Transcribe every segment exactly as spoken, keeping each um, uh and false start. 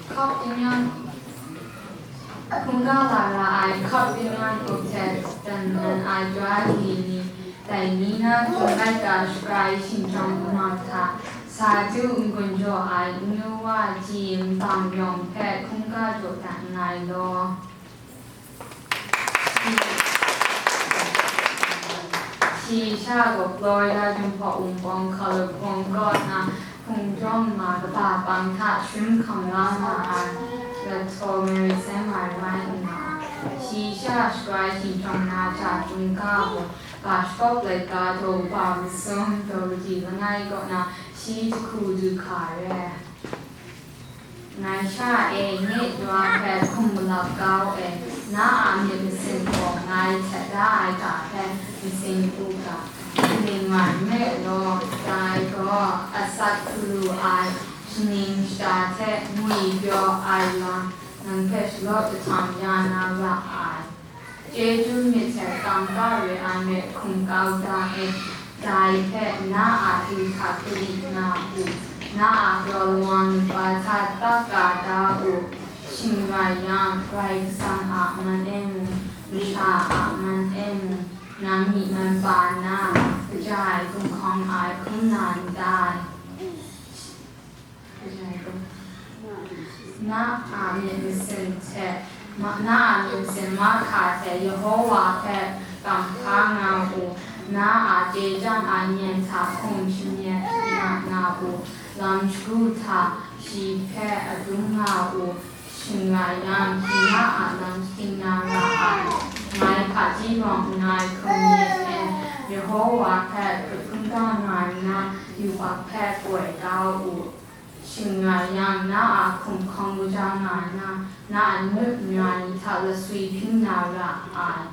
Hkap tingyan, hkungga la ra ai hkap tingyan up hte dan nan ai tara li ni, dai ni na chyum laika shagra ai shingjawng kumau hta, sa du n-gun jaw ai n-nu wa ji nbang yawng hpe hkungga jaw dat nngai law. Shi sha gaw Florida Jinghpaw Wunpawng College Wunpawng kaw na hpung jawm ma kaba pang hta sharin hkam la nga ai Lato Mary Saint Mary rai nna, shi sha sharai shingjawng na hta chyum ga gaw, ga shakawp laika daw ba masum daw di langai kaw na shi jahku du hka re. Ngai sha e, nye tara hpe hkum malap kau e, na a myit masin gaw ngai htet da ai ga hpe masin u ga, kaning rai nme law, dai gaw asak hkalu ai shaning shata hte ngwi pyaw ai lam, nang hpe shalaw jahtang ya na ra ai. Chyeju myit hte kangka re ai myit hkum kau da e, dai hpe na a du hta kali nga u, na a galaw lawang nta hta tak ka da u, shing rai yang, Karai Kasang a man e mung, masha a man e mung, nang myi man pa na, kaja ai gumhkawng ai hkrum na n ta? Na a myit masin hte, ma-, na a myit masin mahkra hte Yehova hpe kamhkra nga u, na a chye chyang ai nya hta hkum shamyet na nga u, lam shagu hta shi hpe adum nga u, shing rai yang, shi na a lam shating na ra ai. Ngai hpaji rawng nngai hkum myit e, Yehova hpe hkut hkungga nga nna, yubak hpe koi kau u. Shing rai yang, na a hkum hkawng kaja nga na, na a n-gup n-ga ni hta laswi hpyi na ra ai.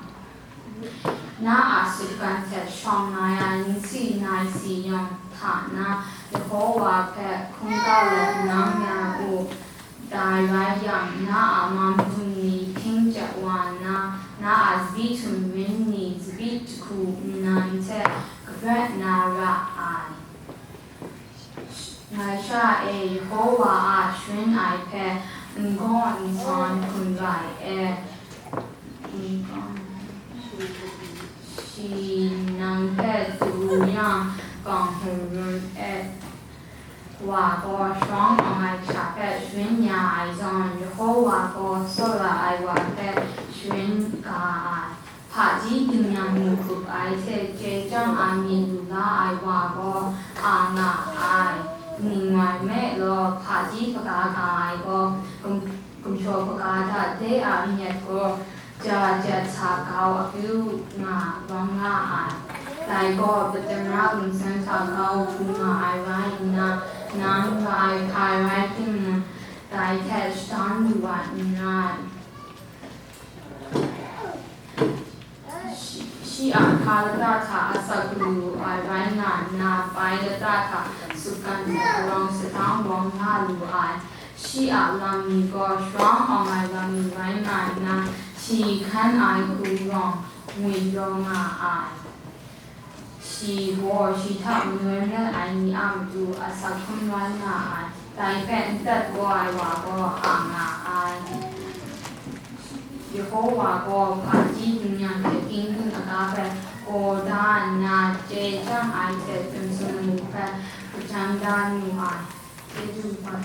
Na a sutgan hte shawng ai nsi nai si yawng hta na, Yehova hpe hkungga let nang nga u. Dai rai yang, na a man dung ni hpyin chyat wa nna, na a tsabyi htum rin ni tsabyi jahku nnan hte kabret na ra ai. Ngai sha e, Yehova a sharin ai hpe n gaw n sawn hkum rai e. Shi nang hpe du yang, kawng hkrum e. Wa gaw sharawng awng ai hta hpe sharin ya ai zawn, Yehova gaw tsawra ai wa hpe sharin ga ai. Hpaji dingnyang mu hkup ai hte chye chyang ai myit lu la ai wa gaw a nga ai. Ning rai nme law, hpaji hpaga ga ai gaw, gum-, gumshaw hpaga hta de a n-yet gaw, ja jat sa kau akyu nga rawng nga ai. Dai gaw, patara gumsang hta kau hkrum nga ai rai nna, nang ra ai hpa rai timung, dai hte shadawn lu ai n rai. Shi, shi a hka lata hta asak lu ai rai nga nna, pai lata hta sutgan hte arawng sadang wawng nga lu ai. Shi a lam mi gaw sharawng awng ai lam mi rai nga nna, shi hkan ai hku rawng ngwi pyaw nga ai. Shi gaw shi hta mangwi rai ai ni a matu asak hkrum rai nga ai, dai hpe n tat kau ai wa gaw a nga ai. Yehova gaw hpaji dingnyang hte kingdin aga hpe gaw da nna, chye chyang ai hte hpyen sumtu hpe hkajang da nu ai. Chyeju hpa.